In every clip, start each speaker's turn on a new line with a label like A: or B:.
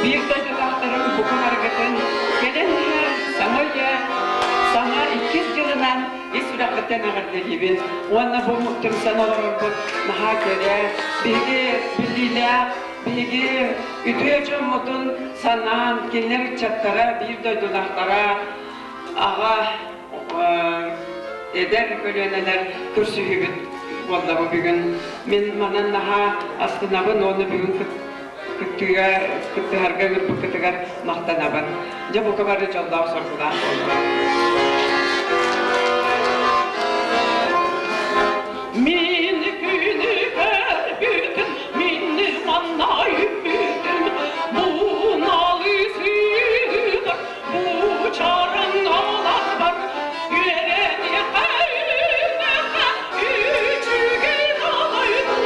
A: Биир дойдулаахтарым бука барыгытын кэлэн иһэр саҥа үйэ саҥа иккис дьылынан ис сүрэхпиттэн эҕэрдэлиибин уонна бу түмсэн олорорбут наһаа кэрэ, биһиги биллиилээх, биһиги үтүө дьоммутун санаан, кинилэр ыччаттара, биир дойдулаахтара, аҕа эдэр көлүөнэлэр көрсүһүүбүт буолла бу бүгүн. Мин манан наһаа астынабын уонна бүгүн кыттыыга кыттыһарга ыҥырбыккытыгар махтанабын. Дьэ бука бары дьоллоох соргулаах буоллун.
B: Мин күнү көрбүтүм, мин манна үппүтүм, бууналы сыыр, бу чараҥ аларбар үөрэниэхэ үчүгэй да дойду,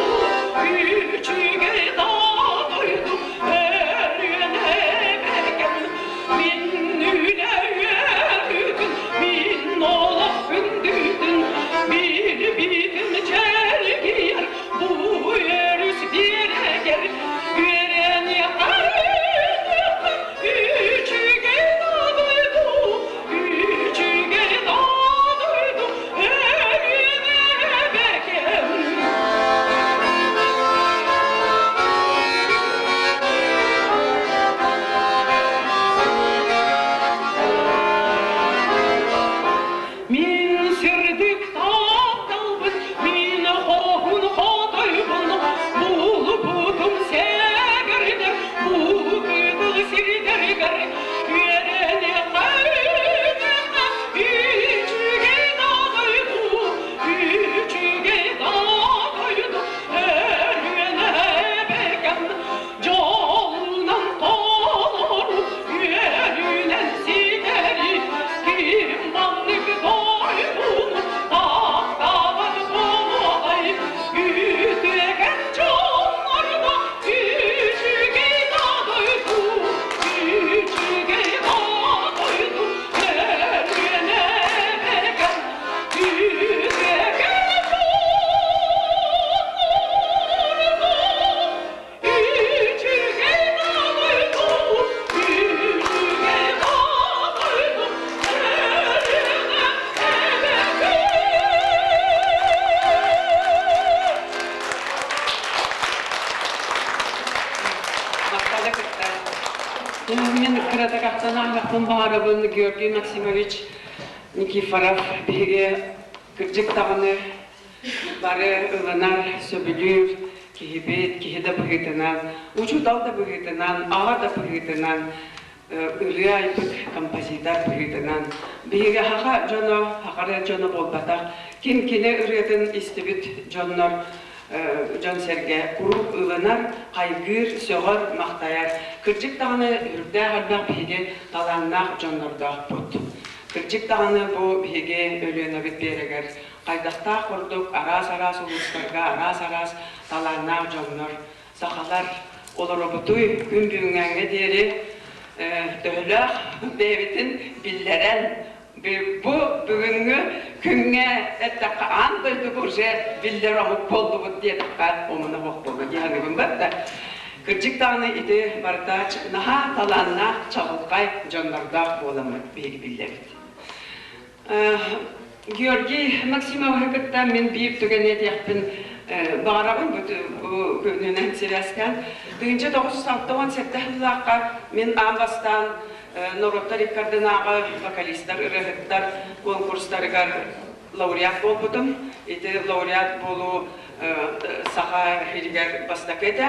B: үчүгэй да дойду, өрүөнэ бэргэн, мин үлэ үөрүүтүн, мин олох күндүтүн, билбитим чэлгийэр, бу өрүс биэрэгэр үөрэниэхэ үчүгэй да дойду, үчүгэй да дойду, өрүөнэ бэргэн. Мин сырдык тапталбын, мин хоһун хотойбун, булбутум сэгэрдэр, бу кытыл сирдэргэр үөрэниэхэ үчүгэй да дойду, үчүгэй да дойду, өрүөнэ бэкэм, дьолунан толору, үөрүүнэн ситэри, ким маннык дойдуну таптаабат буолуоҕай, үтүөкэн дьоннорго үчүгэй да дойду, үчүгэй да дойду, өрүөнэ бэкэм, үтүөкэн дьоннорго үчүгэй да дойду, үчүгэй да дойду, өрүөнэ эбэкэ.
A: Махтала кытта. Мин кыратык ахтан ааһыахпын баҕарабын Георгий Максимович Никифоров биһиги кырдьык даҕаны бары ылынар, сөбүлүүр киһибит, киһи да быһыытынан, учуутал да быһыытынан, аҕа да быһыытынан, ырыа айбыт композитор быһыытынан. Биһиги саха дьоно, саха дьоно буолбатах, ким кини ырыатын истибит дьоннор дьон-сэргэ куруук ылынар, хайгыыр, сөҕөр, махтайар. Кырдьык даҕаны үрдээх элбэх биһиги талааннаах дьоннордоохпут. Кырдьык даҕаны бу биһиги Өлүөнэбит биэрэгэр хайдахтаах курдук араас-араас улуустарга араас-араас талааннаах дьоннор, сахалар олоробутуй күн бүгүҥҥэ диэри төһөлөөх бэйэбитин биллэрэн бу бүгүҥҥү күҥҥэ эттэххэ аан дойдуга уже биллэр омук буоллубут диэтэххэ омуна суох буолуо дии саныыбын да кырдьык даҕаны ити барыта наһаа талааннаах чаҕылхай дьоннордоох буоламмыт биһиги биллэбит. Георгий Максимовиһы кытта мин биир түгэни этиэхпин баҕарабын бу күнүнэн сибээстээн. 1967 сыллаахха мин аан бастаан норуоттар иккардынааҕы вокалистар, ырыаһыттар конкурстарыгар лауреат буолбутум. Ити лауреат буолуу саха иһигэр бастакы этэ.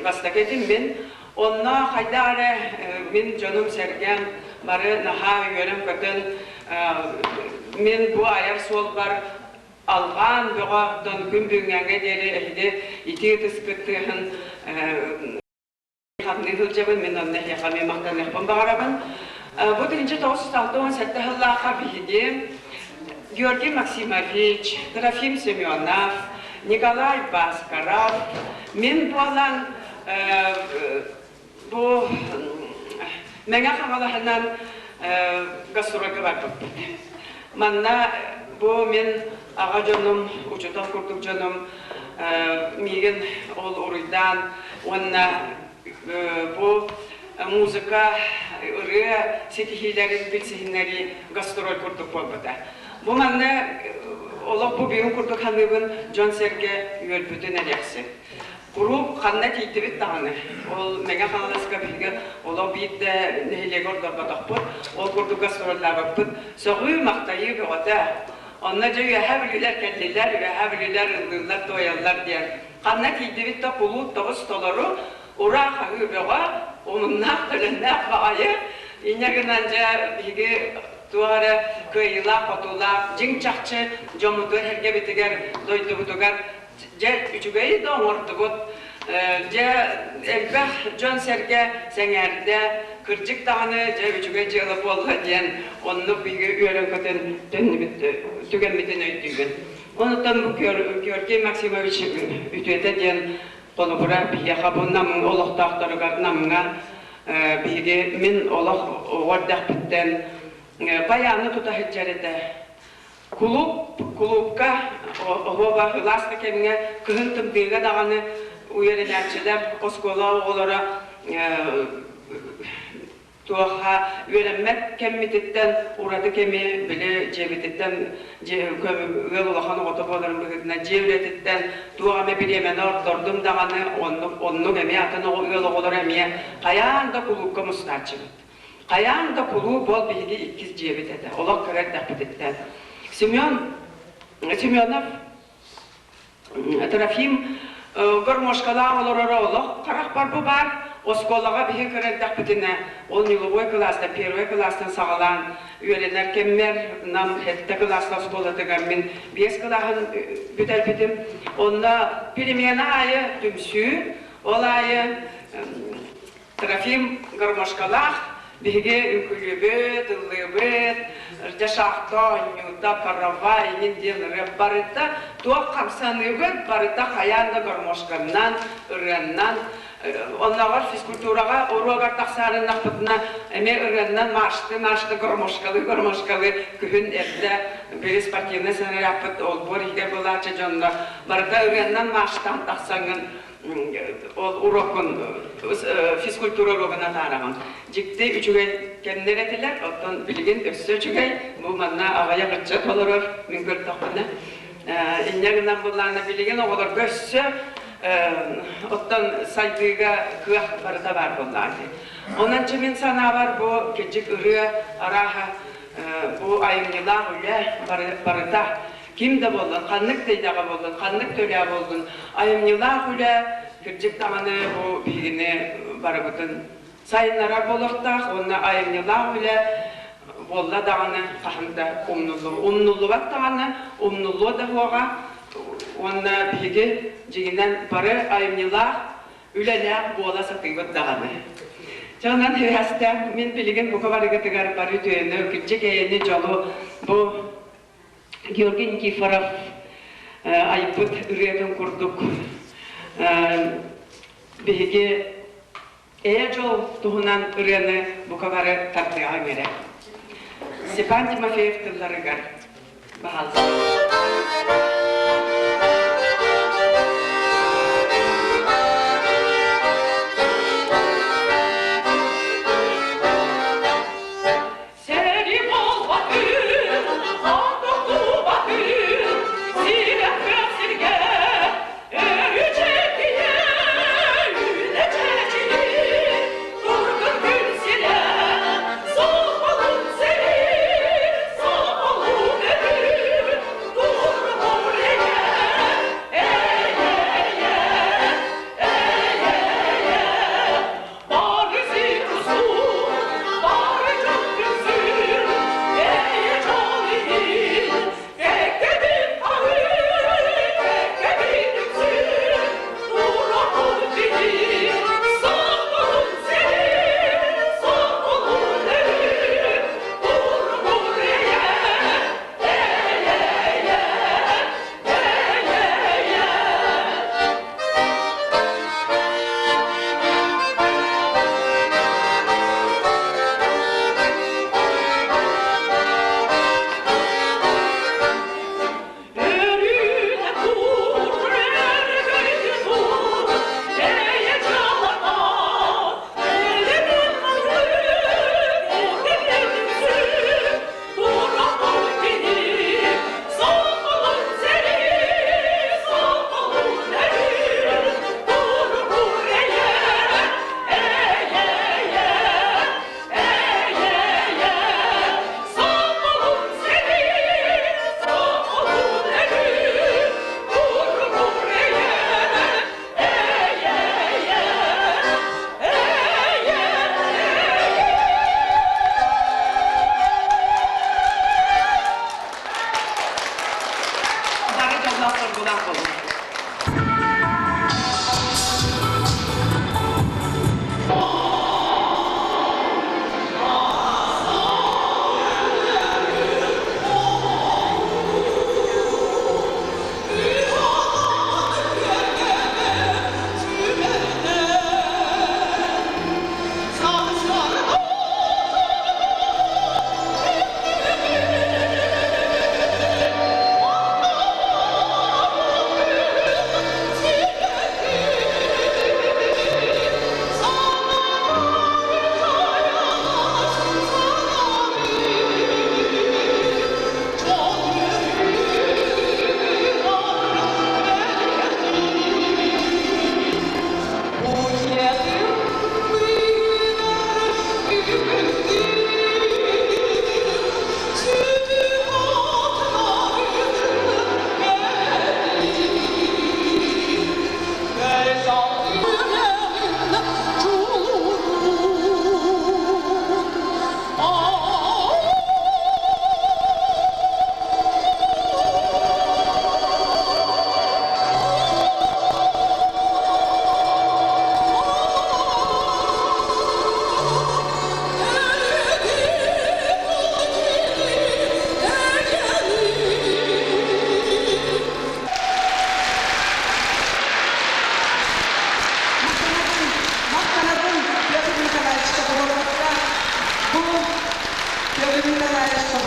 A: Бастакы этим мин. Онно хайдах эрэ мин дьонум-сэргэм бары наһаа үөрэн-көтөн мин бу айар суолбар алҕаан бөҕө оттон күн бүгүҥҥэ диэри эһиги итии ытыскыт тыаһын хамныы сылдьабын, мин онно эһиэхэ эмиэ махтаныахпын баҕарабын. Бу 1967 сыллаахха биһиги Георгий Максимович, Трофим Семенов, Николай Баскаров, мин буолан бу Мэҥэ Хаҥалаһынан гастрольга барбыппыт. Манна бу мин аҕа дьонум, учуутал курдук дьонум миигин ол уруйдаан уонна бу музыка, ырыа ситиһиилэрин билсиһиннэрии гастроль курдук буолбута. Бу манна олох бу бүгүн курдук саныыбын дьон-сэргэ үөрбүтүн эриэхсит. Куруук ханна тиийдибит даҕаны, ол Мэҥэ Хаҥаласка биһиги олох биир да нэһилиэги ордорботохпут, ол курдук гастроллаабыппыт. Сөҕүү-махтайыы бөҕөтө. Онно дьэ Үөһээ Бүлүүлэр кэллилэр, Үөһээ Бүлүүлэр ыллыыллар-туойаллар диэн. Ханна тиийдибит да кулууп тоҕус толору, ураа хаһыы бөҕө, омуннаах-төлөннөөх баҕайы. Инньэ гынан дьэ биһиги туох эрэ кыайыылаах-хотуулаах, дьиҥ-чахчы дьоммутугар-сэргэбитигэр, дойдубутугар дьэ үчүгэйи да оҥордубут. Дьэ элбэх дьон-сэргэ сэҥээрдэ, кырдьык даҕаны дьэ үчүгэй дьыала буолла диэн оннук биһиги үөрэн-көтөн төннүбүт түгэммитин өйдүүбүн. Онуттан бу Георгий Максимович үтүөтэ диэн холобура биһиэхэ бу Нам олохтоохторугар Намҥа биһиги мин олох оҕо эрдэхпиттэн баяны тута сылдьар этэ. Кулууп, кулуупка оһуоба ылаас да кэмҥэ кыһын тымныыга даҕаны үөрэнээччилэр, оскуола оҕолоро туохха үөрэммэт кэммититтэн ураты кэми били дьиэбититтэн ыал улахан оҕото буоларын быһыытынан дьиэ үлэтиттэн туох эмэ бириэмэни ордордум даҕаны оннук оннук эмиэ атын ыал оҕолоро эмиэ хайаан да кулуупка мустааччыбыт. Хайаан да кулууп ол биһиги иккис дьиэбит этэ, олох кыра эрдэхпититтэн. Семен Семенов Трофим гармошкалаах олороро олох харахпар бу баар. Оскуолаҕа биһи кыра эрдэхпитинэ, ол неловой кылаастан, первый кылаастан саҕалаан үөрэнэр кэммэр Нам сэттэ кылааска оскуолатыгар мин биэс кылааһын бүтэрбитим. Онно перемена аайы түмсүү, ол аайы Трофим гармошкалаах биһиги үҥкүүлүүбүт, ыллыыбыт, дьэ шахта оонньуута, паровай иҥин диэн ырыа барыта туох хамсаныыбыт барыта хайаан да гармошканнан, ырыаннан оннооҕор физкультураҕа уруогар тахсаарыннахпытына эмиэ ырыаннан маашты маашты гармошкалыы гармошкалыы күһүн эрдэ били спортивнай снарядпыт олбуор иһигэр буолааччы дьонно барыта ырыаннан маштаан тахсаҥҥын ол урокун физкультура уруогун атаараҕын. Дьикти үчүгэй кэмнэр этилэр, оттон билигин өссө үчүгэй. Бу манна аҕыйах ыччат олорор, мин көрдөхпүнэ. Инньэ гынан буллаана билигин оҕолорго өссө оттон сайдыыга кыах барыта баар буоллаҕа дии. Онон чэ мин санаабар бу кырдьык ырыа арааһа бу айымньылаах үлэ барыта Ким да буоллун, ханнык да идэҕэ буоллун, ханнык да үлэ буоллун, айымньылаах үлэ, кырдьык даҕаны бу биһигини барыбытын сайыннарар буолуохтаах уонна айымньылаах үлэ буолла даҕаны хаһан да умнуллубат. Умнуллубат даҕаны, умнуллуо да суоҕа уонна биһиги дьиҥинэн бары айымньылаах үлэлээх буола сатыыбыт даҕаны. Дьэ онон үһэстээх мин билигин бука барыгытыгар бары үтүөнү, кырдьык эйэни, дьолу бу Георгий Никифоров айбыт ырыатын курдук биһиги эйэ дьол туһунан ырыаны бука бары тардыаҕыҥ эрэ. Степан Тимофеев тылларыгар баһаалыста.
B: Сэрии буолбатын, ортотубатын, сирэхпэх сиргэ өрүчэтийэ үлэ чэчили, тургун күн сирэ, соҕолун сири, соҕолун өрү, тур-тур.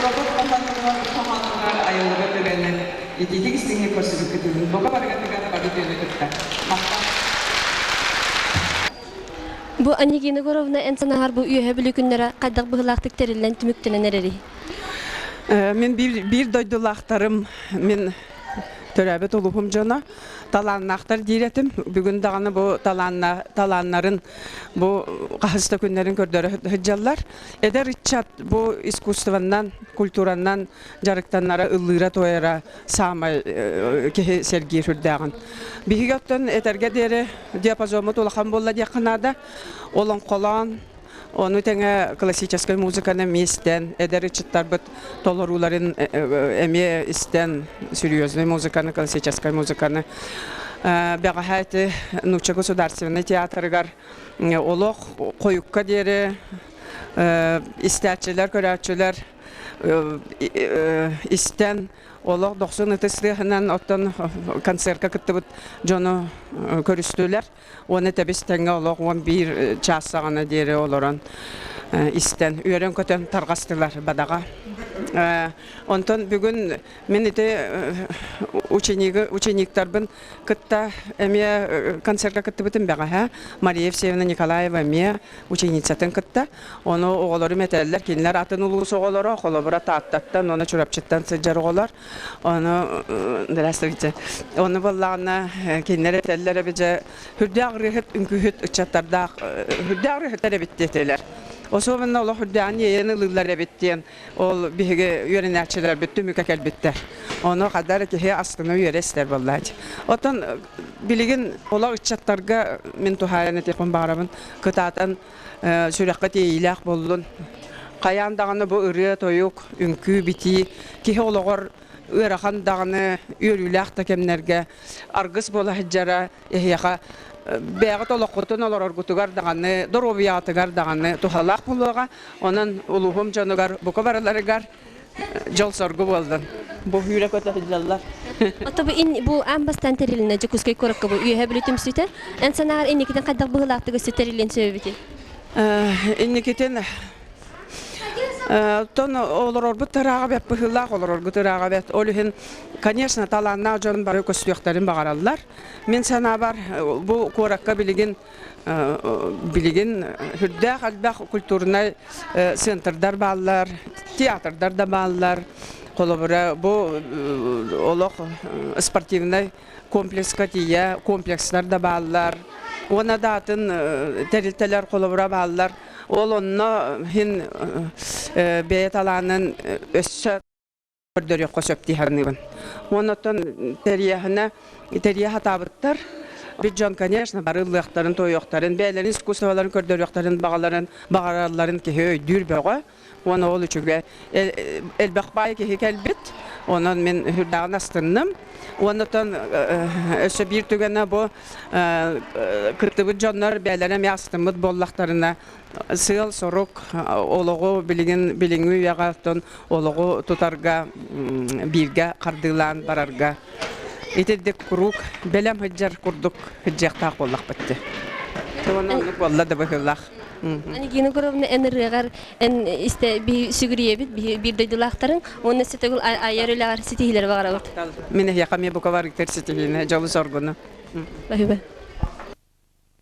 C: Робот хоһоонугар айыллыбыт түгэнин итиитик истиҥник көрсүбүккүтүн бука барыгытыгар бары үтүөнү кытта. Махтал.
D: Бу Анегина Егоровна эн санаһар бу үөһэ Бүлүү күннэрэ хайдах быһыылаахтык тэриллэн түмүктэнэн эрэрий?
C: Мин биир дойдулаахтарым, мин төрөөбүт улууһум дьоно талааннаахтар диир этим. Бүгүн даҕаны бу талааннарын бу хаһыс да күннэрин көрдөрө сылдьаллар. Эдэр ыччат бу искусствоннан, культуранан дьарыктанара, ыллыыра-туойара саамай киһи сэргиир сүрдээҕин. Биһиги оттон этэргэ диэри диапазоммут улахан буолла диэххэ наада. Олоҥхолоон, ону тэҥэ классическай музыканы эмиэ истэн, эдэр ыччаттарбыт толорууларын эмиэ истэн, серьезный музыканы, классическай музыканы бэҕэһээ ити Нуучча государственнай театрыгар олох хойукка диэри истээччилэр, көрөөччүлэр истэн олох дохсун ытыс тыаһынан оттон концертка кыттыбыт дьону көрүстүлэр уонна тэбис тэҥҥэ олох 11 чаас саҕана диэри олорон истэн үөрэн-көтөн тарҕастылар бадаҕа. Онтон бүгүн мин ити ученигы учениктарбын кытта эмиэ концертка кыттыбытым бэҕэһээ Мария Евсеевна Николаева эмиэ ученицатын кытта. Ону оҕолорум этэллэр, кинилэр атын улуус оҕолоро, холобура Тааттаттан уонна Чурапчыттан сылдьар оҕолор. Ону здравствуйте. Ону буоллаҕына кинилэр этэллэр эбит дьэ үрдээх ырыаһыт, үҥкүүһүт ыччаттардаах үрдээх ырыаһыттар эбит диэтилэр. Особенно олох үрдээҕин иэйэн ылыылар эбит диэн ол биһиги үөрэнээччилэрбит түмүкэ кэлбиттэр. Ону хадара киһи астына үөрэ истэр буоллааччы. Оттон билигин олох ыччаттарга мин туһаайан этиэхпин баҕарабын кытаатан сүрэххэ тиэйиилээх буоллун. Хайаан даҕаны бу ырыа-тойук, үҥкүү-битии киһи олоҕор ыарахан даҕаны үөрүүлээх да кэмнэргэ аргыс буола сылдьара эһиэхэ бэйэҕит олоххутун олороргутугар даҕаны, доруобуйаҕытыгар даҕаны туһалаах буолуоҕа. Онон улууһум дьонугар бука барыларыгар дьол-соргу буоллун. Бу сүүрэ-көтө сылдьаллар.
D: Ото бу ин бу аан бастаан тэрилинэ Дьокуускай куоракка бу Үөһээ Бүлүү түмсүүтэ. Эн санааҕар инникитин хайдах быһыылаахтык өссө тэриллиэн сөбүтүй?
C: Инникитин Оттон олорорбут ырааҕа бэрт быһыылаах, олороргут ырааҕа бэрт. Ол иһин, конечно, талааннаах дьон бары көстүөхтэрин баҕараллар. Мин санаабар, бу куоракка билигин билигин сүрдээх элбэх культурнай центрдар бааллар, театрдар да бааллар. Холобура, бу олох спортивнай комплекска тиийэ комплекстар да бааллар. Уонна да атын тэрилтэлэр холобура бааллар. Ол онно иһин бэйэ талаанын өссө көрдөрүөххэ сөп дии саныыбын. Уонна оттон тэрийэһинэ тэрийэ сатаабыттар. Бит дьон, конечно, бары ыллыахтарын, туойуохтарын, бэйэлэрин искусстволарын көрдөрүөхтэрин баҕаларын, баҕаралларын киһи өйдүүр бөҕө. Уонна ол үчүгэй. Элбэх баай киһи кэлбит. Онон мин үрдээҕин астынным. Уонна оттон өссө биир түгэнэ бу кыттыбыт дьоннор бэйэлэрэ эмиэ астыммыт буоллахтарына сыал-сорук олоҕу билигин билиҥҥи үйэҕэ оттон олоҕу тутарга бииргэ хардыылаан барарга итирдик куруук бэлэм сылдьар курдук сылдьыахтаах буоллахпыт дии. Уонна оннук буолла да быһыылаах.
D: Ангина Егоровна эн ырыаҕар эн истэ сүгүрүйэбит биир дойдулаахтарыҥ уонна ситигил айар үлэҕэр ситиһиилэри баҕарабыт.
C: Мин эһиэхэ эмиэ бука барыктар ситиһиини, дьолу-соргуну.
D: Спасибо.